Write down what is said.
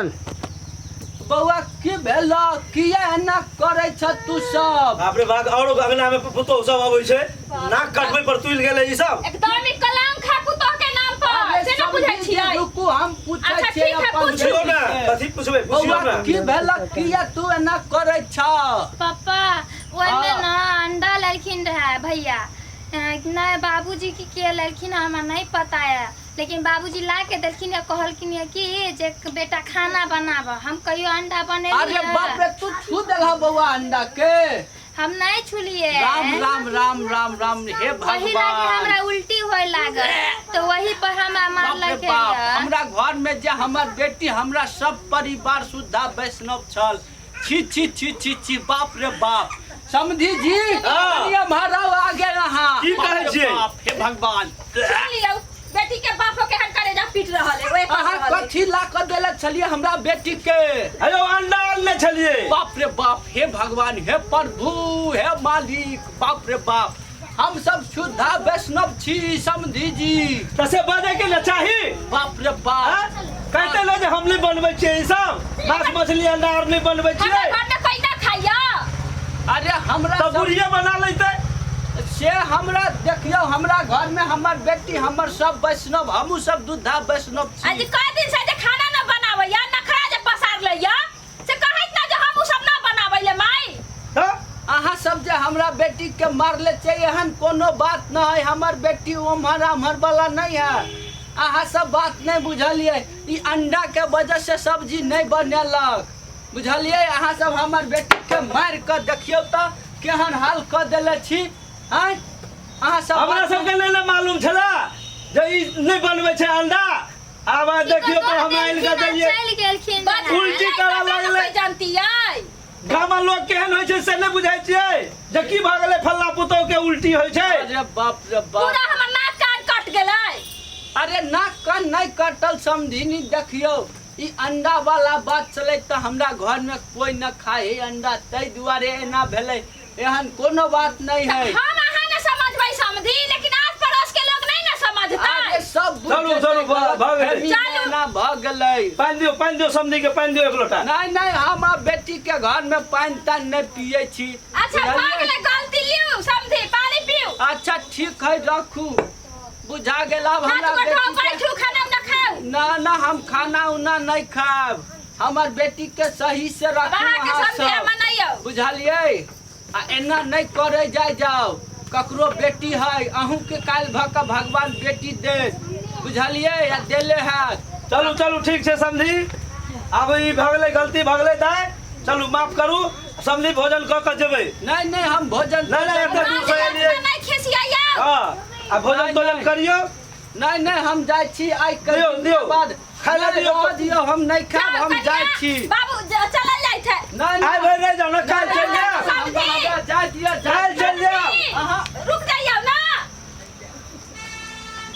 बौआ की भेल किया एना करै छ तू सब बाप रे बाप और अंगना में पुतोह सब अबै छै नाक कटबै पर तुलि गेलै ई सब एकदम ई कलंक है पुतोह के नाम पर अरे से ना बुझै समझी छियै रुकू हम पूछै अच्छा, छियै ठीक है, अपन पूछू। पुछियौ ने बेटी के। कथी पुछबै पुछियौ बौआ ने की भेल किया तू एना करै छ पप्पा ओहिमे हाँ। ना अंडा लेलखिन रहे भैया नहि बाबूजी की के लेलखिन हमरा नहीं पता है लेकिन बाबूजी ला के देलखिन या कहलखिन या कि जे बेटा खाना बनाब हम कहियो अंडा अरे बाप बनेलियै रे तू छू देलह बौआ अंडा के हम नहीं छुलिए राम राम राम राम राम हे वही लागे भगवान हमरा उल्टी होए लागल तो वही पर हमरा बाप रे मारलक बाप हमरा घर में जे हमर बेटी हमरा सब परिवार सुद्धा वैष्णव छल छी छी छी छी छी बाप रे बाप समधी जी हाँ। कनिया महाराज आ गेल अहाँ की बाप कहै रे छियै? बाप, हे भगवान सुन लियौ बेटी के बापो के हन कलेजा पीट रहल है ओए अहाँ कथी ला कऽ देले छलियै हमरा बेटी के हेलो अंडा आनने छलियै बाप रे बाप हे भगवान हे प्रभु हे मालिक बाप रे बाप हम सब शुद्धा वैष्णव छी समधी जी तऽ से बजै के ने चाही बाप रे बाप आँय? कहते ने जे हम नहि बनबै छियै ई सब माछ मछली अंडा आर नहि बनबै हमरा छियै घर में कोई ना खाइया अरे हमरा तऽ सब बुढ़िए बना लेतै से हमरा देखियौ हमरा घर में हमर बेटी हमर सब वैष्णव हमहूँ सब दूधा वैष्णव आज छी कई दिन से जे खाना ना बनावैया नखरा जे पसार लैया से कहैत ना जे हम उ सब ना बनावैले माई तऽ अहाँ सब जे हमरा बेटी के मारले छै एहन कोनो बात न है हमर बेटी ओम्हर आम्हर वाला नहीं है अहाँ सब बात नहीं बुझलियै ई अंडा के वजह से सब्जी नहीं बनेलक बुझलियै अहाँ सब हमर बेटी के मारि कऽ देखियौ तऽ केहन हाल कऽ देले छी आँय अहाँ सब हमरा बात सबके नहि ने मालूम छलै जे ई नहि बनबै छै अंडा आब देखियौ तऽ हम आनि कऽ देलियै चलि गेलखिन बात रहए। उल्टी करऽ लगलै। कोई जानती है गामक लोक केहन होइ छै से नहि बुझै छियै जे की भऽ गेलै फल्ला पुतोह के उल्टी होइ छै अरे बाप रे बाप पूरा हमर नाक कान कट गेलै अरे नाक कान नहि कटल समधिनी देखियौ ई अंडा वाला बात चलै तऽ हमरा घर में कोई न खाए अंडा ताहि दुआरे एना भेलै एहन कोनो बात नहीं है हम अहाँ ने समझबै समझी लेकिन आस पड़ोस के लोग नहीं ना समझतै अरे सब बुझि चलू, जेतै, चलू, भऽ गेलै। गलतफहमी चलू। एना भऽ गेलै पानि दियौ पानि दियौ समधी के पानि दियौ एक लोटा नहीं नहीं हम आब बेटी के घर में पानि तानि नहीं पिए छी अच्छा भऽ बुझलियै? गेलै गलती लिउ समझी पानी पीउ अच्छा ठीक है रखू बुझा गेल आब हाथ हमरा गोड़ धो बेटी के बैठू खाना उना खाउ ना ना हम खाना उना नहीं खाएब हमर बेटी के सही से अब रखू अहाँके अहाँ समझी सब मनाइयौ बुझलियै आ एना नहि करे जाय जाओ ककरो बेटी है अहूँके काल्हि भऽ कऽ भगवान बेटी देत बुझलियै आ देले हैत चलू चलू ठीक छै समधी आब ई भऽ गेलै गलती भऽ गेलै दाइ चलू माफ करू समधी भोजन कऽ कऽ जेबै नहि नहि हम भोजन नहि, नहि, एते दूर से एलियै। नहीं खिसियाइयौ हँ आ भोजन नहि, तोजन नहि। करियौ नहि नहि हम जाइ छी आइ के दियौ, दिन दियौ। के बाद खाय लए नहि, दियौ। रहऽ दियौ हम नहि खायब हम जाइ छी बाबू चलल जाइ छै नहि आइ नहि भरि रहि जाउ ने काल्हि